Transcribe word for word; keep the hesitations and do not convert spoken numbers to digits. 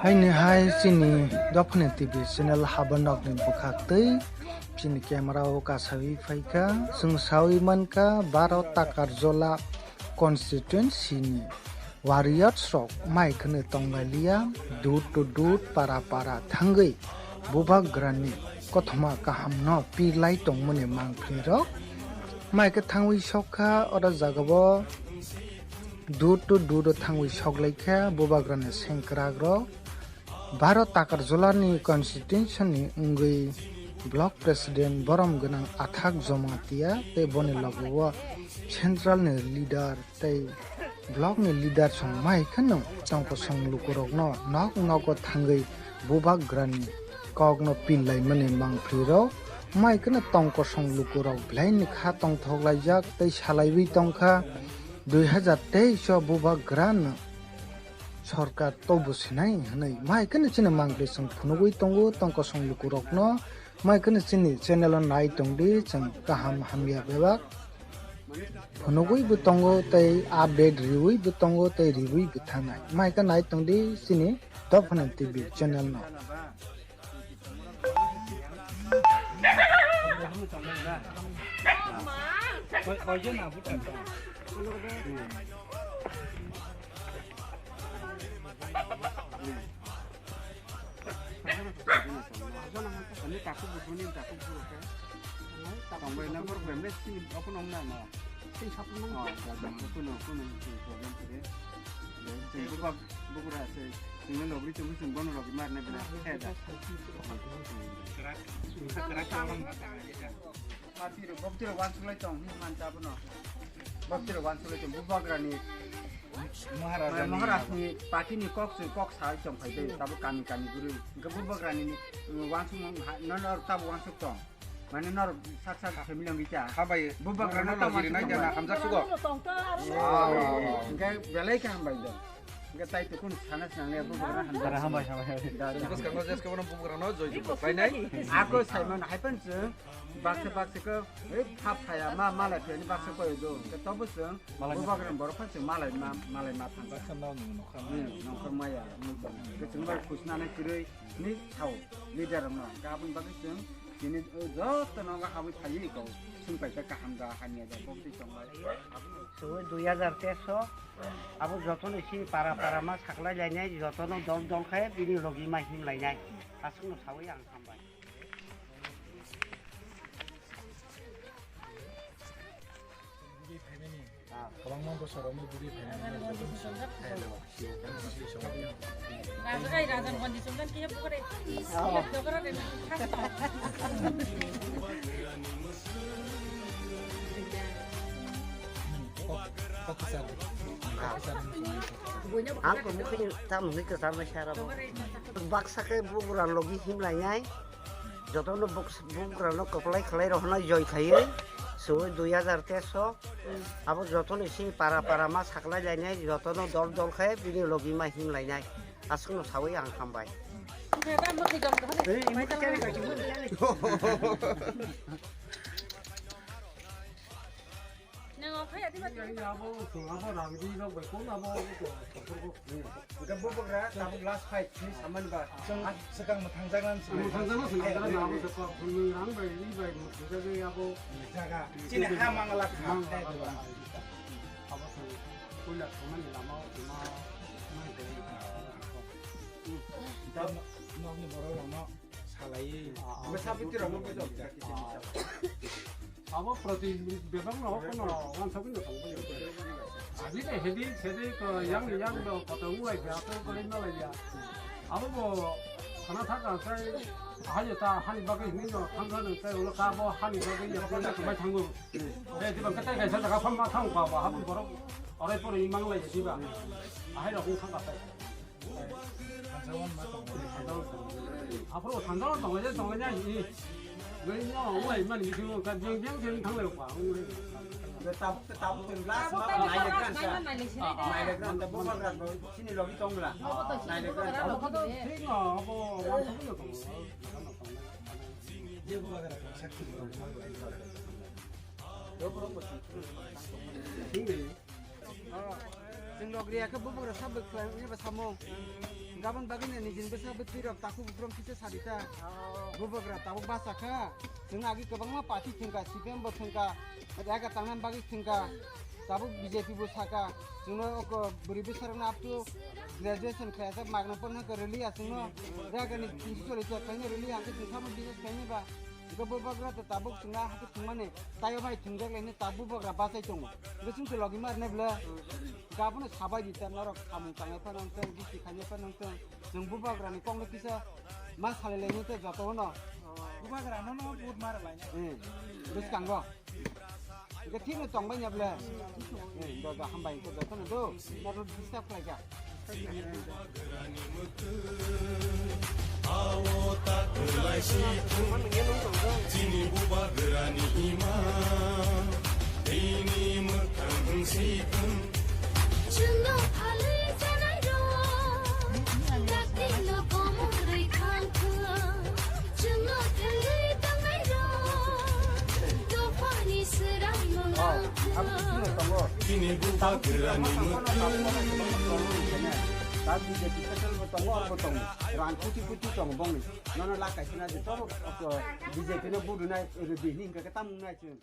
Haini hai chini dophani T V channel Habanokni bwkhak tei chini camera o kasawi phaikha. Chwng sawi mankha Baro Takarjola constituency ni warriors rok mai khwno tonglailiya, door to door, para para thangwi bubagrani kothoma kahamno pirlai tongmani mangphi rok mai khe thangwi sokha. Oro jagao door to door thangwi soklaikha bubagrani sengkrak rok. Baro Takarjolani constituency ni wngwi block president borom gwnang Athak Jamatia tei boni logo o central ni leader tei block ni leader song mai kheno tongkosong lukurokno nok nogo thangwi bubagrani kokno pillaimani mangphi rok mai kheno tongkosong lukurok belai ni kha tongthok laijak tei salaiwi tongkha. Dui hazar teis o bubagrano sorkar tobo sinai hwnwi mai kheno chini mangphi song phunugwi tongo tongkosong lukurokno. Mai kheno chini channel o nai tongdi, chwng kaham hamya bebak phunugwi bo tongo tei update riwi bo tongo tei riwi bo thanai. Mai khe nai tongdi chini Dophani T V channel no. Ani takhuk bukhuni takhuk bukhuk khe. Tongbai na borok bemle sini ophno wng na no. Sini saphno wng. Oh, kuno, kuno problem khe. Jeng buka bukura se. Sini logri tongwi sini bono logri mar na bina. Khe da. Party rok, bokti rok uansuk lai tong, hin man ta bono. Bokti rok uansuk lai tong, bubagrani. Maharajani. Maharajani party ni kok se kok sa tong phai de, tabo kami kami guri. Hingke bubagrani ni, mm, uansuk mong ha, no, no, tabo uansuk tong. Mane nor sak sak family wngwi cha. Hambai. Bubagrano no, no, tamo logiri nai jana, hamjak sugo. Tong to aro. Oh, hingke belai khe hambai do. Hingke tai tukun sana sana le bubagrano hamjak. Hambai, hambai, hambai. Da, da. Bwskango jeske bono bubagrano joy juklo khlainai. Ako Simon hai pan se. Baksa baksa ko, eh, phap phaya, ma, malai phayani baksa koi do. Ke tobo chwng, malai bubagrani borok phano chwng malai ma, malai ma thang. Baksa no nung nokha ma. Hmm, nokha maya, nokha. Ke chwng bai khusna nai kwrwi, ni sao, leader rok no. Ke aboni bagwi chwng, chini, eh, joto no habwi phaiwi ko, chwng pai ta kaham da, hamya da, bokti tong bai. Chwng dui hazar teis o, abo joto no si para para ma saklai lainai, joto no dol dol khe, bini logi ma him lainai. Aswk no sawi ang hambai. Kwbangma bosor romwi bwrwi phainani. Raja kai Raja Gandhi songkhan kiya pukare. Dokra de. Ang ko mukhin tam ni kesar na shara. Baksa ke bugra logi him lai nai. Jotono buk-, bugrano kwplai khlai rohornai joi khaiwi, suwi dui hazar teso. Abo jotono si para para ma saklai lainai, jotono dol dol khe bini logi ma him lainai. Aswkno sawi ang hambai. Nang okhai ati ba. Abo, abo rang di rok bai, kun abo, abo, abo. Hingke bubagra tabuk last fight ni samani ba. Chwng swkang mwthangjaknani swkang. Mwthangjakno swkang, abo swkang, rang bai, ri bai, mwthangjagwi abo. Jaga. Chini ha mangala kha. Mangala kha. Abo swkang, puila thangmani lama, ma, ma, ma. Nokni borok rokno salaiwi. Omo sabi twi rokno bujo. Abo proti bebak no kono wansugwi no tong. Abi de hedi sedi ko yang yang do koto ulai ya to ko na lai ya. Abo bo khana thaka sai ahayo ta hani bagwi hini no thangkha no sai ulo ka bo hani bagwi ya ko na mai thango. Eh, diba kata kaisa jaga phang ma thang ba ba abo borok orai pore imang lai diba. Ahai rok thang ka sai. Aphuru thansa tonglaijak tonglaijak hi. Gari no onglaimani bisingo ka jeng jeng jeng thanglai rokha. Tabuk tabuk tong glass ma nailai kran sa. Nailai kran ta bubagra sini logi tongla. Nailai kran. Thik no abo abo. Thik ni. Chwng logri ya khe bubagra sabo khlai wngya ba samung. Gabon bagwi ni nijin bwsa bwtwi rok takhuk buphrom kisa sadi ta. Bubagra tabuk basa kha. Chwng agi kwbangma party thwngkha, C P M bo thwngkha, rega tangnani bagwi thwngkha. Tabuk B J P bo saka. Chwngno oko bwrwi bwsarokno up to graduation khlaijak magna porno khe rwliya chwngno. Rega ni tinso cholish khaina rwliya hwnkhe chwng samo business khaina ba. Iko bubagra to tabuk chwngna hati thwngmani tayo bai thwngjak laini tabuk bubagra bachai tongo. Iko chwng to logi mar ne bwle. Gabano sabai di ta norok samung tangnai phano wngthang, gisti khainai phano wngthang. Chwng bubagra ni kokno kisa ma salai laini te joto no. Bubagra no no vote mar lai. Eh, bwskango. Iko thik no tongbai nya bwle. Eh, do do hambai iko joto no do. Norok disturb khlai kha. Awo ta kwlai si thung, chini bubagrani ima, tini mwkhang si thung. Chwngno phalwi janai rok, dakti no komon rwi khang thung. Chwngno thangwi tangnai rok, dophani swrang mwnang thung. Chini bubagrani mwkhang. Rang kuti kuti tongo bongni. Nono lak kaisa na je tobo B J P no budunai rwdi hini hwnkha khe tamung nai chwng.